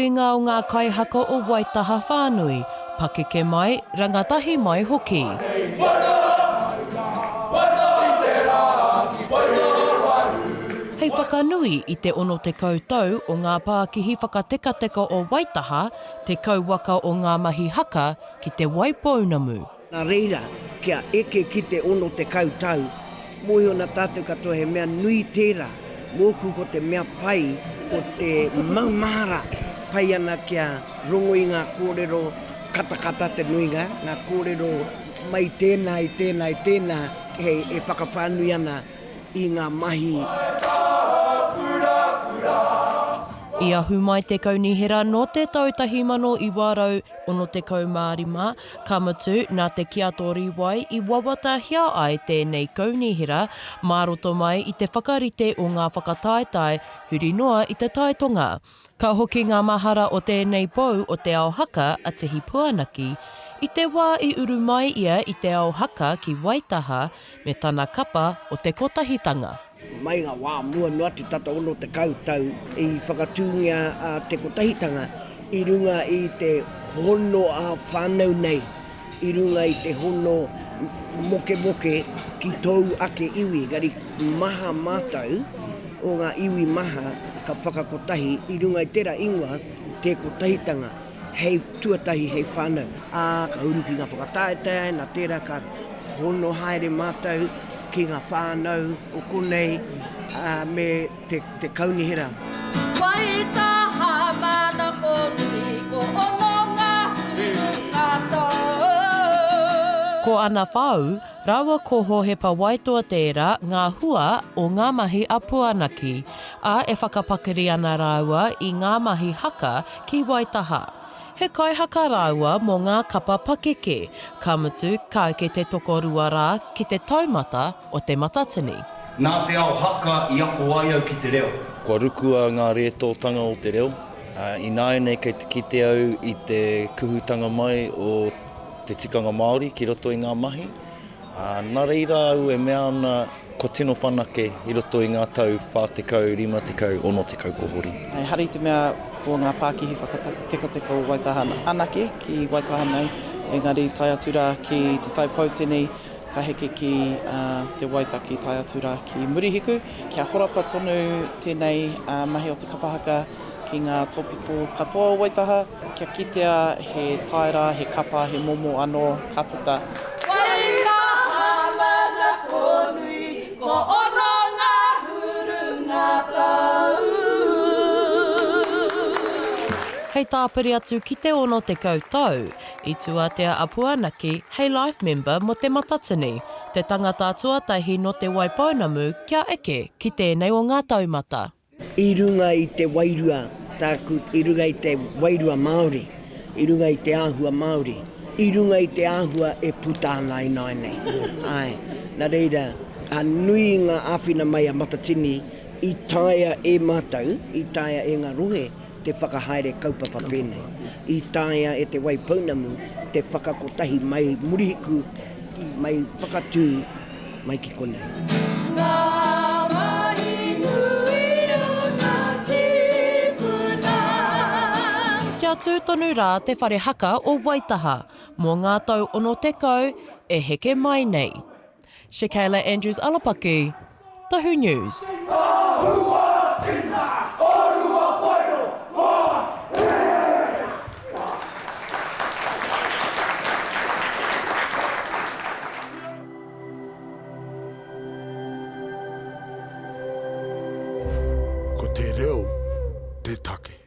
huihuinga o ngā kaihaka o Waitaha whānui, pakeke mai, rangatahi mai hoki. Hei whakanui i te 60 tau o ngā pākihi whakatekateka o Waitaha, te kauwaka o ngā mahi haka ki Te Waipounamu. Nā reira, kia eke ki te 60 tau, mōhio ana tātou katoa he mea nui tērā. Mōku ko te mea pai, ko te maumahara pai ana kia rongo i ngā kōrero katakata te nuinga, ngā kōrero mai tēnā i tēnā i tēnā hei e whakawhānui ana i ngā mahi. I ahu mai te kaunihera nō te tau 1965, ka mutu, nā te Kiato Rīwai i wawatahia ai tēnei kaunihera mā roto mai i te whakarite o ngā whakataetae huri noa i te Tai Tonga. Ka hoki ngā mahara o tēnei pou o te ao haka a Tihi Puanaki i te wā i uru mai ia i te ao haka ki Waitaha me tana kapa o Te Kotahitanga. Mai ngā wā mua noa atu tata 60 tau i whakatūngia a Te Kotahitanga i runga i te hono ā-whānau nei, i runga i te hono mokemoke ki tōu ake iwi, engari maha mātou o ngā iwi maha ka whakakotahi i runga i tērā ingoa Te Kotahitanga hei tuatahi hei whānau, ā, ka uru ki ngā whakataetae, nā tērā ka hono haere mātou ki ngā whānau o konei, ā, me te, te kaunihera. Waitaha manako nui ko ono nga huru nga tau. Ko Ana Whau rāua ko Hohepa Waitoa tērā ngā hua o ngā mahi a Puanaki, ā, e whakapakari ana rāua i ngā mahi haka ki Waitaha. He kaihaka rāua mō ngā kapa pakeke, ka mutu, ka eke te tokorua rā ki te taumata o Te Matatini. Nā te ao haka i ako ai au ki te reo. Kua rukua ngā rētōtanga o te reo. Ināianei kei te kite au i te kuhutanga mai o te tikanga Māori ki roto i ngā mahi. Nā reira au e mea ana kua tino whanake i roto i ngā tau 40, 50, 60 ko hori. Ehara i te mea ko ngā pākihi whakatekateka o Waitaha anake ki Waitaha nei, engari tae atu rā ki Te Tai Poutini, Ka heke ki te Waitaki tae atu rā ki Murihiku. Kia horapa tonu tēnei mahi o te kapa haka ki ngā tōpito katoa o Waitaha, kia kitea he taera, he kapa, he momo anō ka puta. Waitaha manako nui, ko ono nga hurunga tau. Hei tāpiri atu ki te 60 tau, I tū-ātea a Puanaki hei life member mō Te Matatini, te tangata tuatahi nō Te Waipounamu kia eke ki tēnei o ngā taumata. I runga i te wairua tāku, i runga i te wairua Māori, i runga i te āhua Māori, i runga i te āhua e puta ana ināianei. Āe, nā reira, ka nui ngā āwhina mai a Matatini i taea e mātou, i taea e ngā rohe te whakahaere kaupapa pēnei. I taea e Te Waipounamu te whakakotahi mai Murihiku, mai Whakatū, mai ki konei. Ngā mahi nui o ngā tīpuna. Kia tū tonu rā te whare haka o Waitaha mō ngā tau 60 e heke mai nei. Shakayla Andrews Alapaki, Tahu News. Ko te reo te take.